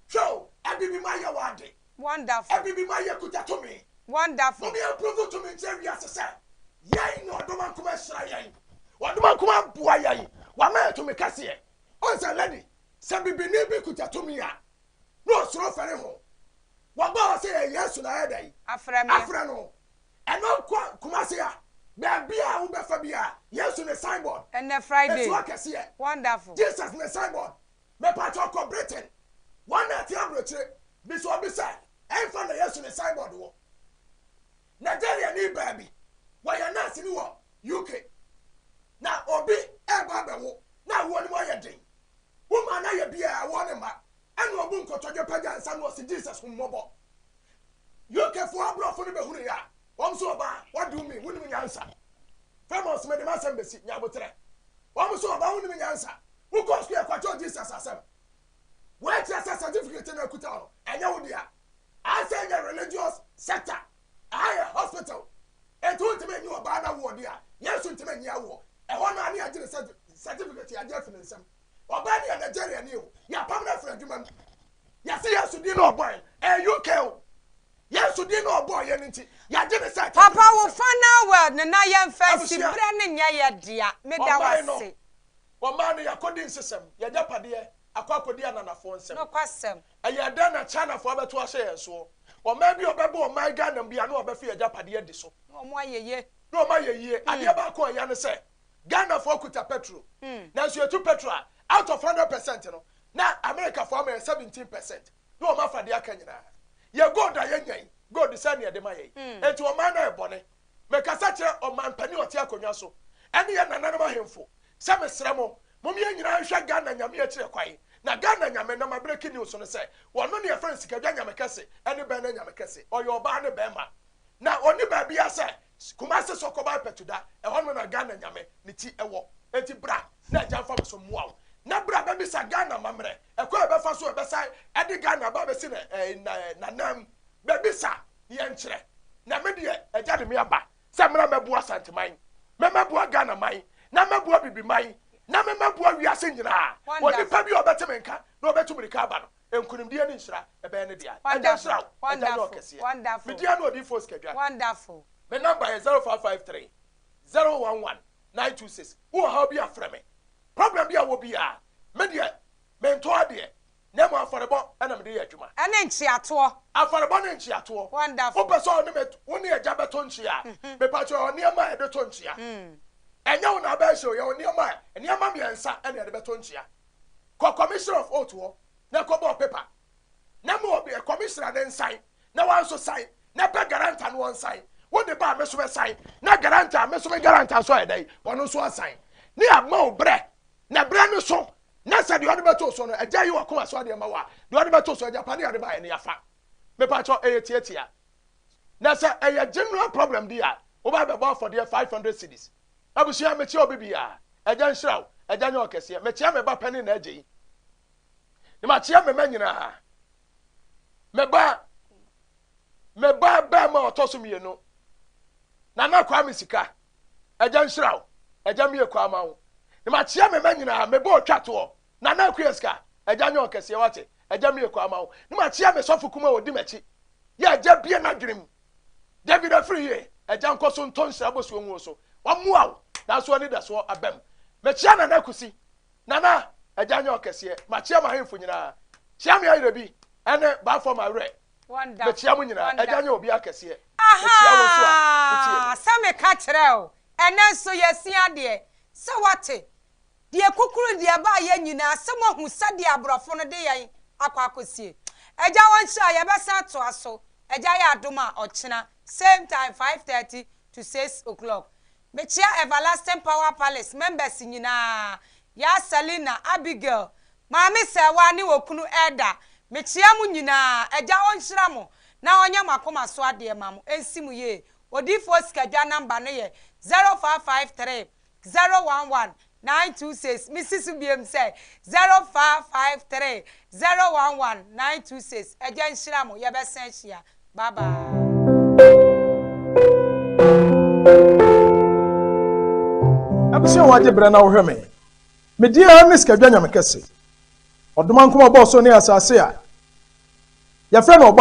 B: Hwɛ o abibi ma yɛ wɔ ade.
A: Wonderful.
B: Abibi ma yɛ kuta tumi.
A: Wonderful.
B: Mom yɛn prove tumi nkyerɛ wiase sɛ yɛn na Ɔdomankoma ahyira yɛn. Ɔdomankoma aboa yɛn. Wama yɛn tumi kɛseɛ. Wohu sɛ lady sɛ bibini bi kuta tumi a na ɔsuro fɛre ho. Wɔba hɔ sɛ yɛ Yesu na ayɛ dɛn?
A: Afrɛ me.
B: Afrɛ no. Ɛno nkɔ Kumasi a, baabi a wobɛfa biara, Yesu ne signboard.
A: Ɛnnɛ Friday.
B: Esu akɛseɛ.
A: Wonderful.
B: Jesus ne signboard. Mepakyɛw kɔ Britain. Wɔn a ɛte aburokyire, bisa obi sɛ, ɛnfa na Yesu ne signboard wɔ? Nigeriani baa bi, wɔyɛ nurse ni wɔ UK. Na obi ɛreba abɛwo, na awoɔ no mu ayɛ den. Wo maa no ayɛ biara, awoɔ no mma. Ɛna ɔbu nkotodwe pagya nsa na ɔse Jesus hu mmɔbɔ. UK foɔ abrɔfo no bɛhunu yɛ a, wɔn nso ɔbaa, what do you mean, wonim nyansa. Famous, mede m'asɛm bɛsi, nya aboterɛ. Wɔn nso ɔbaa, wonim nyansa. Wokɔɔ sukuu yɛkɔkyɛw Jesus asɛm. Wei kyerɛ sɛ certificate no akuta wo no, ɛnyɛ wo dea. Aha sɛ nyɛ religious sector, aha yɛ hospital. Enti wontumi nnye ɔbaa no awoɔ deɛ a, Yesu ntumi nnye awoɔ. Ɛhɔ no ara ne yɛagye ne certificate yɛagye afi ne nsam. Ɔbaa no yɛ Nigeriani o, yɛapam no afiri adwuma mu. Yɛse Yesu din na ɔbɔe, ɛyɛ UK o. Yesu din na ɔbɔɔ yɛn nti, yɛagye ne sɛ
A: Papa wo final word no na yɛmfa nsi
B: Abusua.
A: berɛ no nyɛ yɛ dea. Meda wo
B: Ɔman no,
A: ase.
B: ɔman no yɛakɔdi nsesɛm, yɛagyapadeɛ akɔ akɔdi ananafoɔ nsam.
A: Nokwasɛm.
B: Ɛyɛ dɛn na Chinafoɔ abɛto ahyɛ yɛn soɔ? Ɔman bi a ɔbɛbɔ ɔman Ghana mu biara na ɔbɛfe yɛn agyapadeɛ adi so.
A: Na wɔn ayɛ yie.
B: Na wɔn ayɛ yie. Adeɛ baako a ɛya ne sɛ, Ghanafoɔ kuta petrol. Nanso yɛtu petrol a, out of 100% no, na Amerikafoɔ ama yɛn 17% na wɔn afa deɛ aka nyinaa. Yɛ gold a yɛnya yi, gold sɛn na yɛde ma yɛn? Enti ɔman no ayɛ bɔne. Mekasa kyerɛ ɔmanpanin a ɔte akonnwa so ne yɛn nananom ahemfo sɛ mesrɛ mo, mom yɛn nyinaa nhwɛ Ghana Nyame akyire kwan. Na Ghana Nyame, na ma breaking news no sɛ, ɔno ne yɛfrɛ no Sikadwa Nyame Kɛse ne Bɛɛna Nyame Kɛse. Ɔyɛ ɔbaa ne bɛɛma. Na ɔnni baabiara sɛ Kumasi Sɔkɔban Pɛtuda, ɛhɔnom na Ghana Nyame ne ti wɔ. Enti bra na Agya mfa me so mmoa wo. Na bra bɛbisa Ghana amammerɛ, ɛkwan a yɛbɛfa so a yɛbɛsan de Ghana aba abɛsi n'ananmu. Bɛbisa na yɛnkyerɛ. Na me deɛ, Agya de me aba sɛ mmra mmɛboa Asanteman, mɛmɛboa Ghana man, na mɛboa Bibiman, na mɛmɛboa wiase nyinaa. Onipa bi a ɔbɛte me nka na ɔbɛtu mirika aba no, nkunimdie ne nhyira ɛbɛyɛ ne dea. Agya nhyira wo, Agya nyɛ ɔkɛseɛ. Me din ano Odiyifoɔ Sikadwa. Me number yɛ 0553 011 926. Wowɔ haw bi a frɛ me. Problem bi a wɔ biara, me deɛ mentɔn adeɛ. Na mmom afɔrebɔ na mede yɛ adwuma.
A: Ɛne nkyeatoɔ.
B: Afɔrebɔ ne nkyeatoɔ.
A: Wonderful.
B: Wopɛ sɛ ɔne me, wo ne agya bɛto nkyea a, mepakyɛw, yɛwɔ nneɛma a yɛde to nkyea. Ɛnyɛ wo na abɛhyɛ o, yɛwɔ nneɛma a, nneɛma mmiɛnsa na yɛde bɛto nkyea. Kɔ Commissioner of Oath hɔ na kɔbɔ paper na ma obi, Commissioner no nsan na wanso san na pɛ guarantor no ɔnsan. Wode ba a, me nso mɛsan na guarantor, me nso me guarantor nso ayɛ dɛn? Ɔno nso asan. Ne yɛama wo berɛ, na berɛ no so Na sɛ deɛ ɔde bɛto so no, agya yi wakoma so adeɛ ma wo a, deɛ ɔde bɛto so, agyapadeɛ a ɔde baeɛ no, yɛafa. Mepakyɛw, ɛyɛ tiatia. Na sɛ ɛyɛ general problem deɛ a, woba abɛbɔ afɔdeɛ 500 cedis. Abusua, mekyia obi biara. Agya nhyira wo. Agya nyɛ ɔkɛseɛ. Mekyia me ba panin na agya yi. Na makyia me mma nyinaa. Me ba, me ba bɛrima a ɔtɔ so mmienu, Nana Kwame Sika. Agya nhyira wo. Agya mmue kwan ma wo. Na makyea me mma nyinaa, me bɔ otwa toɔ. Nana Akua Sika, Agya nyɛ ɔkɛseɛ wate. Agya mmue kwan ma wo. Na makyea me sɔfo kumaa a ɔdi m'akyi. Yɛ Agya bue n'adwene mu. David Afriyie, Agya nkɔ so ntɔ nhyira bosuo ngu wo so. Wammoa wo, nanso w'anidasoɔ aba mu. Mekyea Nana Kusi. Nana, Agya nyɛ ɔkɛseɛ. Makyea m'ahemfo nyinaa. Kyea me ayerɛ bi ne Bafɔr Mawerɛ. Mekyia mo nyinaa. Agya nyɛ obi akɛseɛ. Mekyia wo nso a wotie
A: me. Sɛ meka kyerɛ wo, ɛnnɛ nso yɛasua adeɛ. Sɛ woate, deɛ kukuru deɛ ɛbaeɛ nyinaa, sɛ moahu sɛdeɛ aborɔfo no de yɛn akɔ akɔsie. Agya ɔnhyira, yɛbɛsan atoa so. Agya yɛ adom a, ɔkyena, same time, 5:30 to 6 o'clock. Mekyia Everlasting Power Palace members nyinaa, Yaa Selina, Abigail, Maame Sɛɛwaa ne okunu Elder, mekyea mo nyinaa, Agya ɔnhyira mo na ɔnyɛ mo akoma so adeɛ ma mo, ɛnsi mo yie. Odiyifoɔ Sikadwa number no yɛ 0553 011 926, mesi so biom sɛ 0553 011 926. Agya nhyira mo, yɛbɛsan ahyia. Bye bye.
B: Abusua wagye berɛ na wohwɛ me. Me din ara ne Sikadwa Nyame Kɛse. Ɔdomankoma ɔbɔɔ soro ne asase a yɛfrɛ no ɔbɔ.